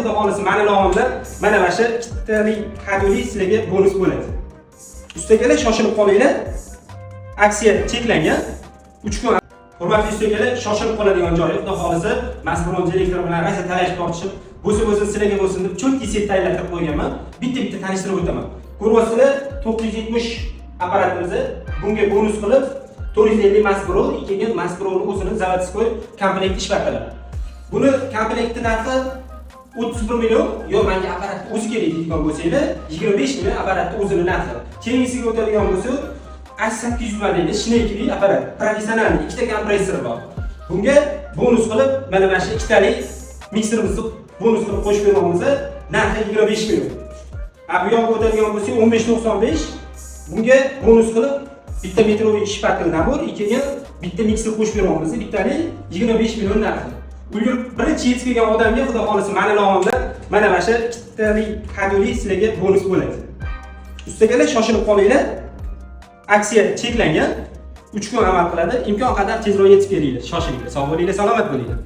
Xudo xohlasa, mani nomimdan mana shu ikkitalik hadyolik sizlarga bonus bo'ladi. Ustakalar, shoshilib qolinglar. Aksiya cheklangan. 3 kun. Hurmatli ustakalar, shoshilib qoladigan joyi, Xudo xohlasa, Masbron direktor bilan rosa talashib tortishib, bo'lsa bo'lsin, sizlarga bo'lsin deb чёткий set tayyorlab qo'yganman. Bitta-bitta tanishtirib o'taman. Ko'ryapsizlar, 970 apparatimizni bunga bonus qilib 450 Masbro, keyin Masbroni o'zini заводской komplekt ishlatiladi. Buni komplekti narxi 31 million, yo menga apparatni o'zi kerak deydigan bo'lsanglar, 25 million apparatni o'zini narxi. Keyingisiga o'tadigan bo'lsa, A800 modeli Shnekli apparat, professional, ikkita kompressor bor. Bunga bonus qilib mana shu ikkitalik mikserimizni bonus qilib qo'shib beryapmiz, narxi 25 million. A bu yoqqa o'tadigan bo'lsak, 1595, bunga bonus qilib bitta метровый шпатель набор, keyin bitta mikser qo'shib beryapmiz, bittalik 25 million narxi. Ulgurib birinchi yetib kelgan odamga, Xudo xohlasa, mani nomimdan mana shu ikkitalik hadyolik sizlarga bonus bo'ladi. Ustakalar, shoshilib qolinglar. Aksiya cheklangan. 3 kun amal qiladi. Imkon qadar tezroq yetib kelinglar. Shoshilinglar. Sog' bo'linglar, salomat bo'linglar.